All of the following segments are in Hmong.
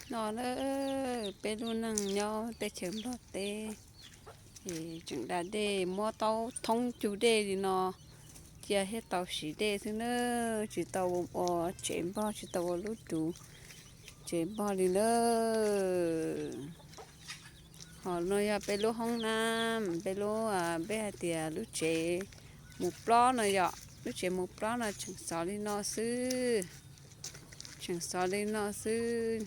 No na, peb lub neej nyob teb chaws Nplog teb, tseem da dej, muab taub thoob cug dej li no cia thiab tau siv dej xwb na, tsis tau ua tsev npog, tsis tau ua lub ruv tsev npog li na. Ho no yog peb lub hoob nab, peb lub, peb hais tias lub tsev mus plob no yom, lub tsev mus plob no tseem xov li no xwb, tseem xov li no xwb,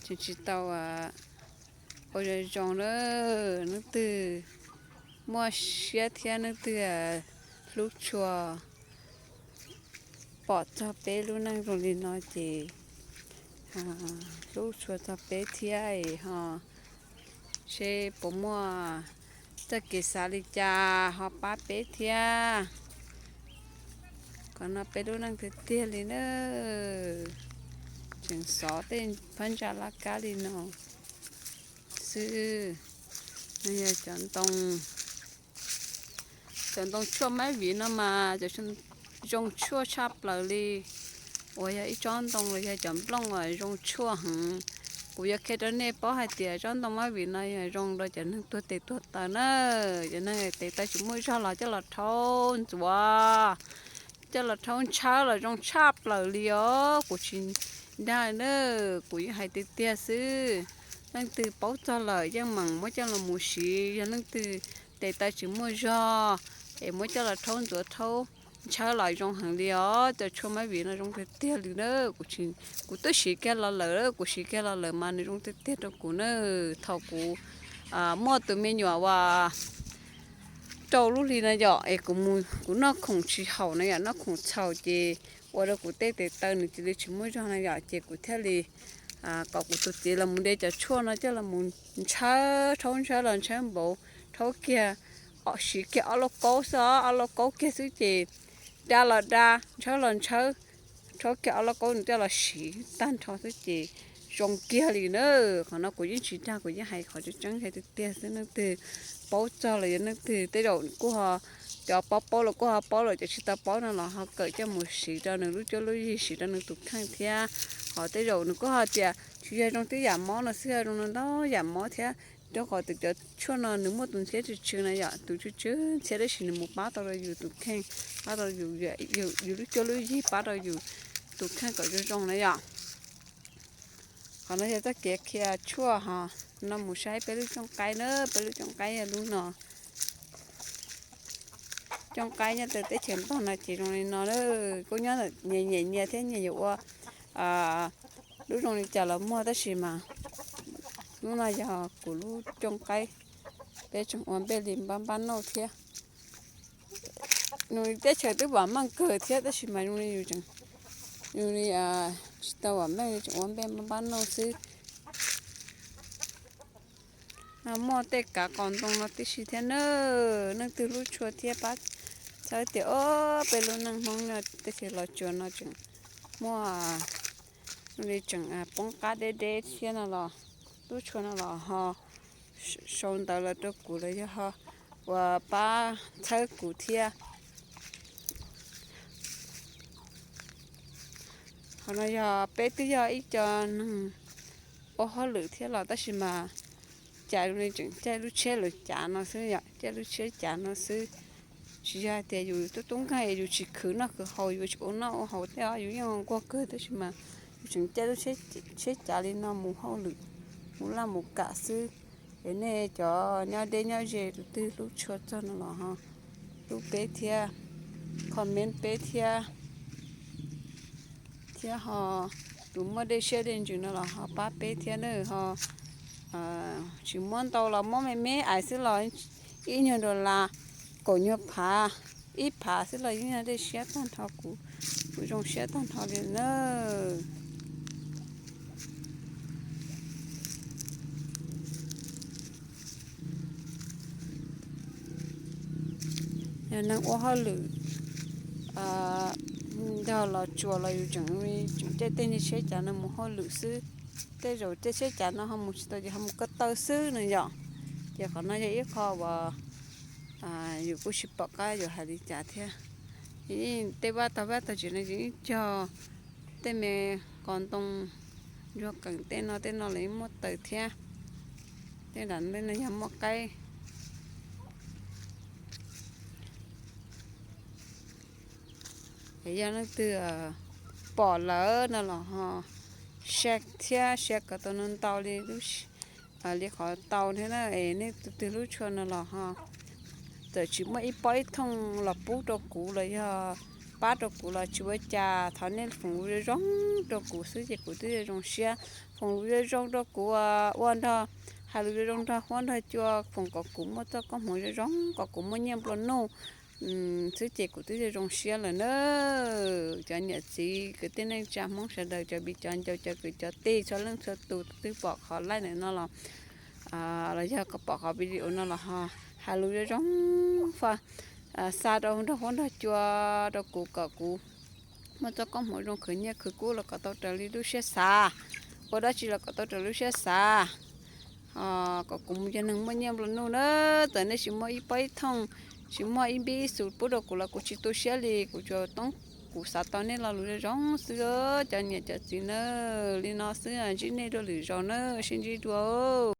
tseem tsis tau ua zoo zoo na. Leej twg muaj siab thiab leej twg hlub tshua pom txog peb lub neej zoo li no ces hlub tshua txog peb thiab ho seb puas muaj txoj kev xav li cas ho pab peb thiab. Qhov no peb lub neej tiag tiag li na, tseem xov tej phab ntsa laj kab li no xwb. No yog cov ntoo, cov ntoo tshuaj maib vim no mas cov zoo tshuaj tshaj plaws li, uas yog ib tsob ntoo los yog cov nplooj uas zoo tshuaj heev. Kuv yuav qhia rau nej paub hais tias tsob ntoo maib vim no yog zoo rau cov neeg tuag tes tuag taw na, cov neeg tes taw tsis muaj zog los coj los rhaub ntxuav, coj los rhaub ntshawb los zoo tshaj plaws li os. Kuv tsis dag na, kuv yeej hais tiag tiag xwb. Leej twg paub txog lawm yeej meem muab coj los mus siv, yog leej twg tes taw tsis muaj zog es muab coj los rhaub ntxuav rhaub ntshawb los zoo heev li os. Cov tshuaj maib vim no zoo tiag tiag li na, kuv, kuv twb siv kiag los lawm, kuv siv kiag los lawm mas nws zoo tiag tiag rau kuv na. Thaum kuv muaj tus me nyuam uas rau lub hli no yom, es kuv noj khoom tsis haum no yom, noj khoom txhaum ces ua rau kuv tej tes taw nws cia li tsis muaj zog no yom, ces kuv thiaj li kom kuv tus txiv los mus de cov tshuaj no coj los mus ntshawb, rhaub ntshawb los ntshawb npaum, rhaub kiag, siv kiag ob lauj kaub xwb, ob lauj kaub kiag xwb ces da los da, ntshawb los ntshawb, rhaub kiag ob lauj kaub nws coj los siv tag nrho xwb ces zoo kiag li na. Qhov no kuv yeej tsis dag, kuv yeej hais qhov tseeb tseeb hais tiag tiag xwb. Leej twg paub txog los yog leej twg tej zaum kuj ho, cov paub paub los kuj ho paub lawm, cov tsis tau paub no los ho kawm coj mus siv rau nws lub cuab lub yig, siv rau nws tus kheej thiab. Ho tej zaum nws kuj ho tias tsis yog zoo tib yam mob no xwb, zoo ntau yam mob thiab. Rau qhov tus cov tshuaj no nws muaj tus ntxhiab tsw tsw no yom, tus tsw tsw ntxhiab tab sis nws mus pab tau rau yus tus kheej, pab tau yus lub cuab lub yig, pab rau yus tus kheej kom zoo zoo na yom. Qhov no yog txoj kev qhia tshuaj ho. No mus saib peb lub cooj qaib na, peb lub cooj qaib yog lub no. Cooj qaib nyob rau teb chaws Nplog no ces zoo li no, kuj nyob nyias nyias nyias thiab nyias yuav ua lub zoo li cas los muaj tab sis mas lub no yog kuv lub cooj qaib, peb tseem ua npej li npab npab nauj thiab. Nws teb chaws twb vam meej kawg thiab tab sis mas zoo li yus tseem, zoo li tsis tau vam meej li, tseem ua npej npab npab nauj xwb. Muaj tej kav qos ntoo no tib si thiab na. Leej twg hlub tshua thiab pab txhawb tias o, peb lub neej Hmoob no teb chaws Los Tsuas no tseem muaj zoo li tseem poob qab deb deb thiab no los, hlub tshua no los ho sau ntawv los rau kuv los yog ho uas pab txhawb kuv thiab. Qhov no yog peb twb yog ib co neeg ua hauj lwm thiab los tab sis mas cas zoo li tseem caij lub tsheb lawv cav no xwb yom, caij lub tsheb cav no xwb. Tsis yog hais tias yus tub tub nkeeg es yus tsis khwv noj khwv haus, yus tsis ua noj ua haus tej os, yus yeej nquag kawg tab sis mas yus tseem caij lub tsheb cav li no mus hauj lwm, mus laj mus kam xwb. Es nej cov nyob deb nyob ze tus twg hlub tshua txog no los ho hlub peb thiab, comment peb thiab, thiab ho tus muaj dej siab dej ntsws no los ho pab peb thiab na. Ho tsis muab ntau los muab me me ais xwb los ib nyuag dollar, kaum nyuag phav, ib phav xwb los yeej yog dej siab tag nrho, kuv, kuv zoo siab tag nrho li na. Yog neeg ua hauj lwm nrog Los Tsuas los yus tseem, tseem caij tej niag tsheb cav no mus hauj lwm xwb. Tej zaum caij tsheb cav no ho mus tsis tau ces ho mus ko taw xwb no yom. Ces qhov no yog ib qho uas yus kuj tsis pom qab yuav hais li cas thiab. Tej vaj tog vaj tog tsev no ces yeej cog tej me qos ntoo Ntsuag qees tej no, tej no los muaj taws thiab. Tej nram tej no yog muaj qaib. Es yog leej twg pom lawm no los ho share thiab, share kom tau ntau ntau li lub, li qhov tau thiab na. Es nej tus twg hlub tshua no los ho, txawm tsis muaj ib pob ib thooj los pub rau kuv los yog pab rau kuv los tsis ua cas, thov nej foom lus zoo zoo rau kuv xwb ces kuv twb zoo zoo siab. Foom lus zoo zoo rau kuv ua nrog, hais lus zoo zoo nrog huab nrog cua, foom kom kuv muaj txoj koob hmoov zoo zoo, kom kuv muaj nyiaj nplua nuj xwb ces kuv twb zoo zoo siab lawm na. Cov niam txiv kwv tij neej tsa Hmoob sawv daws, cov viv cov ncaus, cov kwv cov tij txhua leej txhua tus twb pom qhov live ntawm no los, los yog kom pom qhov video no los ho, hais lus zoo zoo, fa, xa rau nrog huab nrog cua rau kuv kom kuv muaj txoj koob hmoov zoo khwv nyiaj khwv kub los kom tau raws li lub siab xav, ua dab tsi los kom tau raws lub siab xav, kom kuv mus yog neeg muaj nyiaj nplua nuj na. Txawm nej tsis muaj ib pob ib thooj, tsis muaj ib npib ib xus pub rau kuv los kuv tsis tu siab li, kuv tsuas toob kuv xav tau nej lo lus zoo zoo xwb, cov niam cov txiv na. Li no xwb, ntsib nej dua lwm zaus na, sib ntsib dua.